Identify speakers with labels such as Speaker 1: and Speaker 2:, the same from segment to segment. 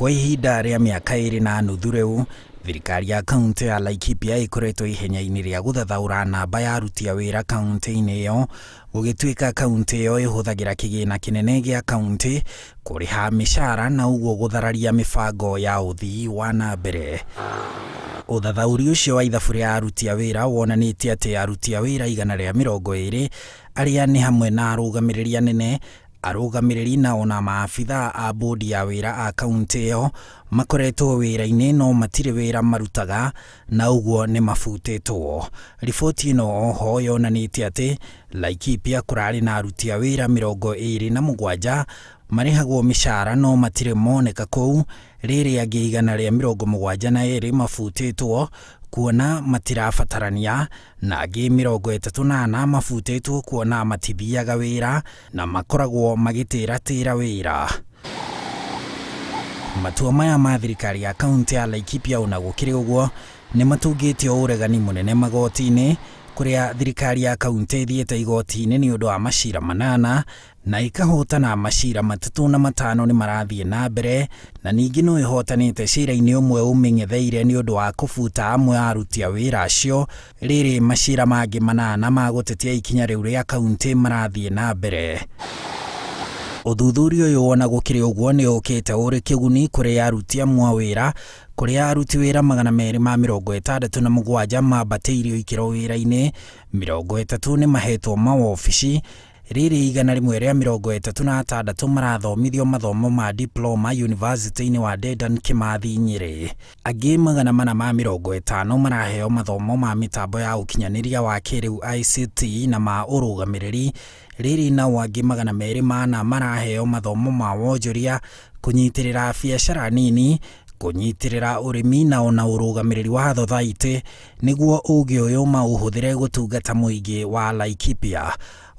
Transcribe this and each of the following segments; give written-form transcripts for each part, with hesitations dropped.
Speaker 1: Kwa ihinda rĩa mĩaka ĩrĩ na nuthu rĩu, thirikari ya kaunti ya Laikipia ĩkoretwo ihenya-inĩ rĩa gũthathaũra namba ya aruti a wĩra kaunti-inĩ ĩyo, gũgĩtuĩka kaunti ĩyo ĩhũthagĩra kĩgĩna kĩnene gĩa kaunti kũrĩha mĩcara na ũguo gũthararia mĩbango ya ũthii wa na mbere. Ũthathaũri ũcio wa ithabu rĩa aruti a wĩra wonanĩtie atĩ aruti a wĩra 120 arĩa nĩ hamwe na arũgamĩrĩri anene, arũgamĩrĩri na ona maabithaa a bodi ya wĩra a kaunti ĩyo makoretwo wĩra-inĩ no matirĩ wĩra marutaga na ũguo nĩ mabutĩtwo. Riboti ĩno oho yonanĩtie atĩ Laikipia kũrarĩ na aruti a wĩra 27 marĩhagwo mĩcara no matirĩ moneka kũu, rĩrĩ angĩ 172 mabutĩtwo kuona matirabatarania na angĩ 34 mabutĩtwo kuona matithiaga wĩra na makoragwo magĩtĩratĩra wĩra. Matua maya ma thirikari ya kaunti ya Laikipia ona gũkĩrĩ ũguo nĩ matungĩtio ũregani mũnene magoti-inĩ kũrĩa thirikari ya kaunti ĩthiĩte igoti-inĩ nĩ ũndũ wa macira manana na ĩkahotana macira 3 na 5 nĩ marathiĩ na mbere na ningĩ no ĩhotanĩte cira-inĩ ũmwe ũmĩng'etheire nĩ ũndũ wa kũbuta amwe a aruti a wĩra acio rĩrĩ macira mangĩ 8 ma gũtetia ikinya rĩu rĩa kaunti marathiĩ na mbere. Ũthuthuria ũyũ ona gũkĩrĩ ũguo nĩ ũkĩte ũrĩ kĩguni kũrĩ aruti amwe a wĩra kũrĩa aruti wĩra 267 mambatĩirio ikĩro wĩra-inĩ, 30 nĩ mahetwo mawobici, rĩrĩ 136 marathomithio mathomo ma diploma yunivasĩtĩ-inĩ wa Dedan Kimathi Nyĩrĩ. Angĩ 450 maraheo mathomo ma mĩtambo ya ũkinyanĩria wa kĩrĩu ICT na ma ũrũgamĩrĩri, rĩrĩ nao angĩ 204 maraheo mathomo ma wonjoria, kũnyitĩrĩra biacara nini, kũnyitĩrĩra ũrĩmi na ona ũrũgamĩrĩri wa thothaitĩ nĩguo ũgĩ ũyũ maũhũthĩre gũtungata mũingĩ wa Laikipia.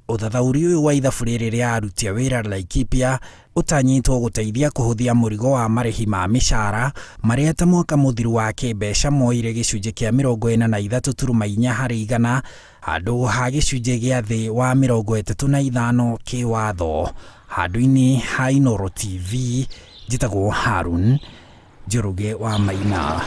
Speaker 1: Ũthathaũri ũyũ wa ithabu rĩrĩ rĩa aruti a wĩra Laikipia ũtanyĩtwo gũteithia kũhũthia mũrigo wa marĩhi ma mĩcara marĩa ta mwaka mũthiru wa kĩmbeca moire gĩcunjĩ kĩa 43.4 harĩ igana handũ ha gĩcunjĩ gĩa thĩ wa 35 kĩwatho. Handũ-inĩ ha Inooro TV, njĩtagwo Harun Njoroge wa Maina.